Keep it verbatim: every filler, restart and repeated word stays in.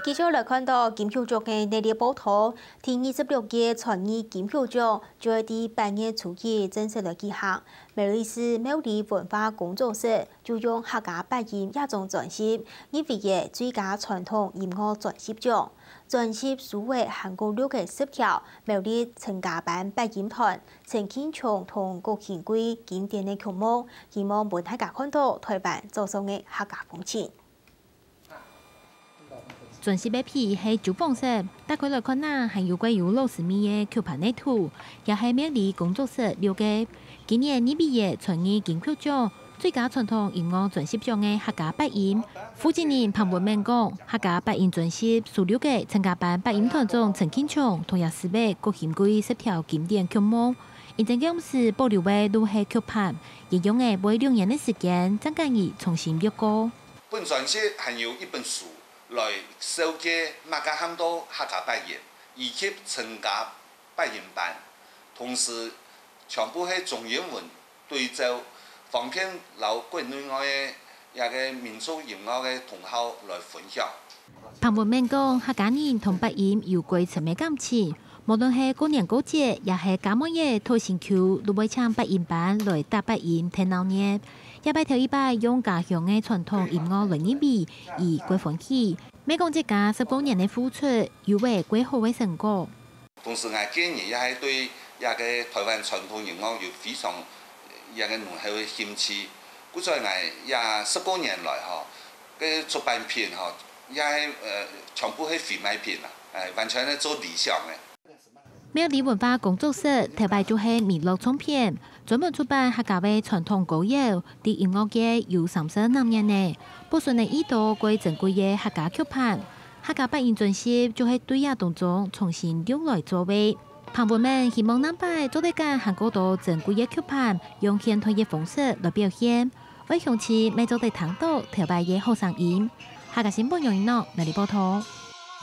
繼續來看到金曲獎个熱烈報導。第二十六屆傳藝金曲獎就係在八月初一正式來舉行。苗栗市苗栗文化工作室就用客家八音這張專輯，入圍了最佳傳統音樂專輯獎。專輯收錄還過六个十條苗栗陳家班八音團、陳慶松同郭興貴經典个曲目，希望分大家看到臺灣早上个客家風情。 專輯个皮係酒黃色，打開來看啊，還有蓋有老式味个曲盤个圖，也係苗栗工作室錄个。今年入圍个傳藝金曲獎最佳傳統音樂專輯獎个客家八音，負責人彭文敏講，客家八音專輯收錄个陳家班八音團長陳慶松同也詩人郭興貴十條經典曲目，因為暫時保留个都係曲盤，也用了會兩年个時間，正敢於重新錄過。 本專輯還有一本書來紹介麼个喊做客家八音，以及陳家八音班，同時全部係中英文對照，方便摎國內外个這个民族音樂个同好來分享。彭文敏講，客家人同八音有蓋深个感情， 無論係過年過節，也係家妹仔討新舊，都會請八音班來搭八音，忒鬧熱。這擺頭一擺用家鄉个傳統音樂來入圍，佢蓋歡喜。乜講自家十多年个付出，有了蓋好个成果。同時，𠊎個人也係對這个臺灣傳統音樂有非常這个濃厚个興趣。故所𠊎這十多年來吼，个出版品吼，也係呃全部係非賣品啊，誒，完全係做理想个。 苗栗文化工作室頭擺就係米樂唱片，專門出版客家个傳統歌謠，在音樂界有三十零年了。保存了已多蓋珍貴个客家曲盤，客家八音專輯就係對這當中重新用來做个。彭文敏希望下擺做得將還過多珍貴个曲盤，用現代个方式來表現，愛鄉親乜做得聽到頭擺个好聲音。客家新聞楊一諾，苗栗報導。